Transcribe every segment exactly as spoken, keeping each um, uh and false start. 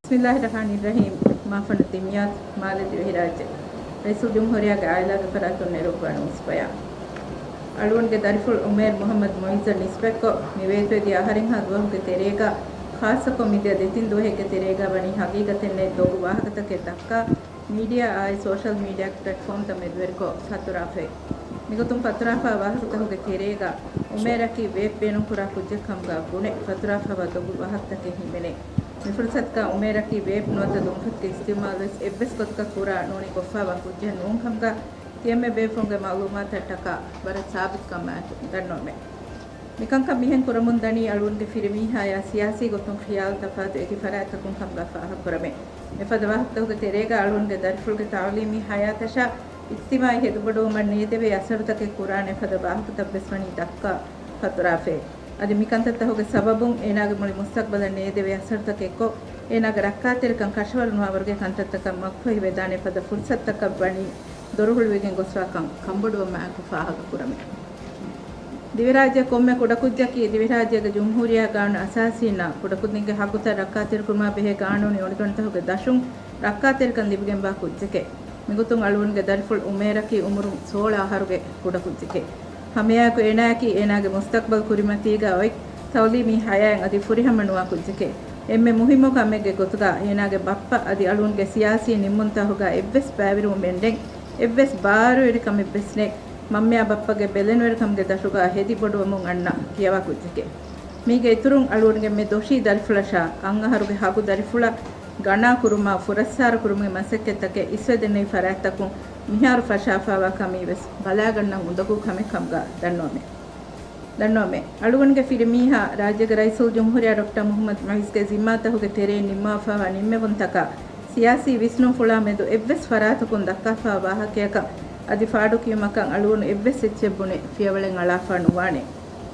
ބިސްމިއްލާހި ރަޙްމާނި ރަޙީމް. މާފަންނު ދިމްޔާތު، މާލެ ދިވެހިރާއްޖެ. ރައީސުލްޖުމްހޫރިއްޔާގެ އާއިލާގެ ފަރާތުން ނެރުއްވާ ނޫސްބަޔާން. އަޅުގަނޑުގެ ދަރިފުޅު އުމޭރު މުޙައްމަދު މުޢިއްޒަށް ނިސްބަތްކޮށް، މި ވޭތުވެދިޔަ އަހަރެއްހާ ދުވަހުގެ ތެރޭގަ، ޚާއްޞަކޮށް މިދިޔަ ދެތިން ދުވަހެއްގެ ތެރޭގަ ވަނީ ހަގީގަތެއް ނެތް ދޮގު ވާހަކަތަކެއް ދައްކާ، މީޑިއާ އާއި ސޯޝަލް މީޑިއާ ޕްލެޓްފޯމްތައް މެދުވެރިކޮށް ފަތުރާފައި. މިގޮތުން ފަތުރާފާ ވާހަކަތަކުގެ ތެރޭގަ އުމޭރަކީ ވޭޕް ބޭނުންކުރާ ކުއްޖެއް ކަމުގަ ބުނެ، ފަތުރާފާވާ ދޮގު ވާހަކަތަކެއް ހިމެނޭ. މި ފުރުސަތުގަ އުމޭރަކީ ވޭޕް ނުވަތަ ދުންފަތުގެ އިސްތިޢުމާލުވެސް އެއްވެސް ގޮތަކަށް ކުރާ ނޫނީ ކޮށްފާވާ ކުއްޖެއް ނޫން ކަމުގަ ތިޔަންމެ ބޭފުޅުންގެ މަޢުލޫމާތަށް ޓަކާ ވަރަށް ސާބިތުކަމާއެކު ދަންނަވަމެ. މިކަންކަން މިހެން ކުރަމުންދަނީ އަޅުގަނޑުގެ ފިރިމީހާޔާ ސިޔާސީ ގޮތުން ޚިޔާލު ތަފާތު އެކި ފަރާތްތަކުން ކަމުގަ ފާހަގަކުރަމޭ. މިފަދަ ވާހަކަތަކުގެ ތެރޭގަ އަޅުގަނޑުގެ ދަރިފުޅުގެ ތަޢުލީމީ ޙަޔާތަށާ އިޖްތިމާޢީ ހެދުބޮޑުވުމަށް ނޭދެވޭ އަސަރުތަކެއް ކުރާނެ ފަދަ ވާހަކަތައްވެސް ވަނީ ދައްކާ ފަތުރާފައި. އަދި މިކަންތައްތަކުގެ ސަބަބުން އޭނާގެ މުޅި މުސްތަޤްބަލަށް ނޭދެވޭ އަސަރުތަކެއްކޮށް، އޭނާގެ ރައްކާތެރިކަން ކަށަވަރު ނުވާވަރުގެ ކަންތައްތަކަށް މަގުފަހިވެދާނެ ފަދަ ފުރުސަތުތަކަށް ވަނީ ދޮރުހުޅުވިގެން ގޮސްފާކަން ކަންބޮޑުވުމާއެކު ފާހަގަކުރަމޭ. ދިވެހިރާއްޖެ ކޮންމެ ކުޑަކުއްޖަކީ ދިވެހިރާއްޖޭގެ ޖުމްހޫރިއްޔާ ގާނޫނު އަސާސީންނާ ކުޑަކުދިންގެ ހައްގުތައް ރައްކާތެރިކުރުމާ ބެހޭ ގާނޫނީ އޮނިގަނޑުތަކުގެ ދަށުން ރައްކާތެރިކަން ލިބިގެންވާ ކުއްޖެކޭ. މިގޮތުން އަޅުގަނޑުގެ ދަރިފުޅު އުމޭރަކީ އުމުރުން ސޯޅަ އަހަރުގެ ކުޑަކުއްޖެކޭ. ހަމައެއާއެކު އޭނާއަކީ އޭނާގެ މުސްތަޤްބަލް ކުރިމަތީގަ އޮތް ތަޢުލީމީ ޙަޔާތް އަދި ފުރިހަމަ ނުވާ ކުއްޖެކޭ. އެންމެ މުހިއްމު ކަމެއްގެ ގޮތުގަ އޭނާގެ ބައްޕަ އަދި އަޅުގަނޑުގެ ސިޔާސީ ނިންމުންތަކުގަ އެއްވެސް ބައިވެރިވުމެއް ނެތް، އެއްވެސް ބާރުވެރިކަމެއްވެސް ނެތް. މަންމައާ ބައްޕަގެ ބެލެނިވެރިކަމުގެ ދަށުގަ ހެދި ބޮޑުވަމުން އަންނަ ކިޔަވާ ކުއްޖެކޭ. މީގެ އިތުރުން އަޅުގަނޑުގެ މި ދޮށީ ދަރިފުޅަށާ އަށް އަހަރުގެ ހަގު ދަރިފުޅަށް ގަނާ ކުރުމާ ފުރައްސާރަ ކުރުމުގެ މަސައްކަތްތަކެއް އިސްވެދެންނެވި ފަރާތްތަކުން މިހާރު ފަށާފާވާ ކަމީވެސް ބަލާގަންނަން އުނދަގޫ ކަމެއް ކަމުގަ ދަންނަވަމޭ. ދަންނަވަމޭ. އަޅުގަނޑުގެ ފިރިމީހާ ރާއްޖޭގެ ރައީސުލްޖުމްހޫރިއްޔާ ޑޮކްޓަރ މުޙައްމަދު މުޢިއްޒުގެ ޒިންމާތަކުގެ ތެރެއިން ނިންމާފާވާ ނިންމެވުންތަކާ ސިޔާސީ ވިސްނުންފުޅާ މެދު އެއްވެސް ފަރާތަކުން ދައްކާފާ ވާހަކަޔަކަށް އަދި ފާޑުކިޔުމަކަށް އަޅުގަނޑު އެއްވެސް އެއްޗެއް ބުނެ ފިޔަވަޅެއް އަޅާފާ ނުވާނެ.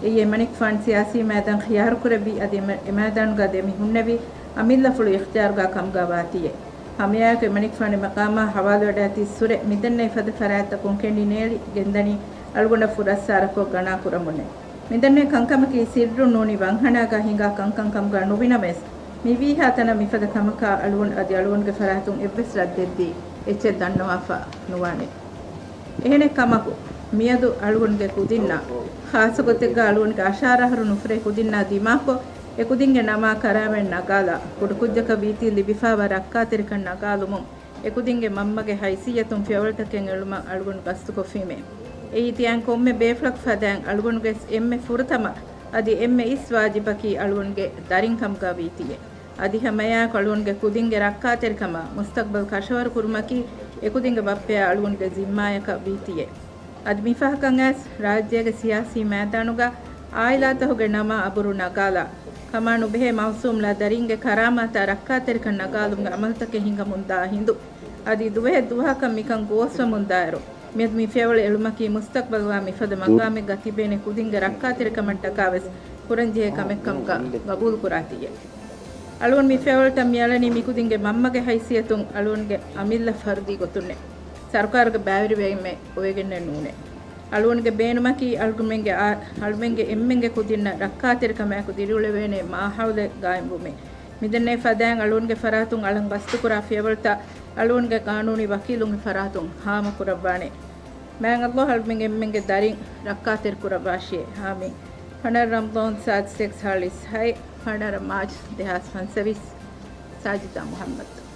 އެއީ އެމަނިކުފާނު ސިޔާސީ މައިދާން ޚިޔާރުކުރެއްވި އަދި އެމަ-، އެމައިދާނުގަ ދެމި ހުންނެވި އަމިއްލަފުޅު އިޚްތިޔާރުގަ ކަމުގަ ވާތީއޭ. ހަމައެއާއެކު އެމަނިކުފާނު މަޤާމާ ހަވާލުވެވަޑައިގަތީ އިސްވުރެ މިދެންނެވި ފަދަ ފަރާތްތަކުން ކެނޑި ނޭޅި ގެންދަނީ އަޅުގަނޑަށް ފުރައްސާރަކޮށް ގަނާ ކުރަމުންނޭ. މިދެންނެވި ކަންކަމަކީ ސިއްރުން ނޫނީ ވަންހަނާގަ ހިނގާ ކަންކަން ކަމުގަ ނުވިނަމަވެސް، މިވީހާ ތަނަށް މިފަދަ ކަމަކާ އަޅުގަނޑު އަދި އަޅުގަނޑުގެ ފަރާތުން އެއްވެސް ރައްދެއްދީ އެއްޗެއް ދަންނަވާފަ ނުވާނެ. އެހެނެއް ކަމަކު، މިއަދު އަޅުގަނޑުގެ ކުދިންނަށް، ޚާއްޞަގޮތެއްގަ އަޅުގަނޑުގެ އަށާރަ އަހަރު ނުފުރޭ ކުދިންނާ ދިމާކޮށް، އެކުދިންގެ ނަމާ ކަރާމަތް ނަގާލާ، ކުޑަކުއްޖަކަށް ވީތީ ލިބިފާވާ ރައްކާތެރިކަން ނަގާލުމުން، އެކުދިންގެ މަންމަގެ ހައިސިއްޔަތުން ފިޔަވަޅުތަކެއް އެޅުމަށް އަޅުގަނޑު ގަސްތުކޮށްފީމޭ. އެއީ ތިޔަން ކޮންމެ ބޭފުޅަކު ފަދައިން އަޅުގަނޑުގެ އެންމެ ފުރަތަމަ އަދި އެންމެ އިސް ވާޖިބަކީ އަޅުގަނޑުގެ ދަރިން ކަމުގަ ވީތީއޭ. އަދި ހަމައެއާއެކު އަޅުގަނޑުގެ ކުދިންގެ ރައްކާތެރިކަމާ މުސްތަޤްބަލް ކަށަވަރު ކުރުމަކީ އެކުދިންގެ ބައްޕަޔާ އަޅުގަނޑުގެ ޒިންމާޔަކަށް ވީތީއޭ. އަދި މިފަހަކަށް އައިސް ރާއްޖޭގެ ސިޔާސީ މައިދާނުގަ އާއިލާތަކުގެ ނަމާ އަބުރު ނަގާލާ، ކަމާ ނުބެހޭ މައުސޫމް ލާ ދަރިންގެ ކަރާމާތާ ރައްކާތެރިކަން ނަގާލުމުގެ އަމަލުތަކެއް ހިނގަމުންދާ ހިނދު، އަދި ދުވަހެއް ދުވަހަކަށް މިކަން ގޯސްވަމުންދާއިރު، މިއަދު މި ފިޔަވަޅު އެޅުމަކީ މުސްތަޤްބަލުގަ މިފަދަ މަޤާމެއްގަ ތިބޭނެ ކުދިންގެ ރައްކާތެރިކަމަށްޓަކާވެސް ކުރަންޖެހޭ ކަމެއްކަމުގަ ގަބޫލުކުރާތީއޭ. އަޅުގަނޑު މި ފިޔަވަޅުތައް މިއަޅަނީ މިކުދިންގެ މަންމަގެ ހައިސިއްޔަތުން އަޅުގަނޑުގެ އަމިއްލަ ފަރުދީ ގޮތުންނޭ. ސަރުކާރުގެ ބައިވެރިވެގެންމެ އޮވެގެންނެއް ނޫނޭ. އަޅުގަނޑުގެ ބޭނުމަކީ އަޅުގަނޑުމެންގެ އާ-، އަޅުގަނޑުމެންގެ އެންމެންގެ ކުދިންނަށް ރައްކާތެރިކަމާއެކު ދިރިއުޅެވޭނެ މާހައުލެއް ގާއިމްވުމޭ. މިދެންނެވި ފަދައިން އަޅުގަނޑުގެ ފަރާތުން އަޅަން ގަސްތުކުރާ ފިޔަވަޅުތައް އަޅުގަނޑުގެ ގާނޫނީ ވަކީލުންގެ ފަރާތުން ހާމަކުރައްވާނެ. މާތް ﷲ އަޅުގަނޑުމެންގެ އެންމެންގެ ދަރިން ރައްކާތެރިކުރައްވާށިއޭ. އާމީން. ފަނަރަ ރަމަޟާން ސާދަ ސެކްސް ހާޅީސް ހައެއް، ފަނަރަ މާޗް ދެހާސް ފަންސަވީސް. ސާޖިދާ މުޙައްމަދު.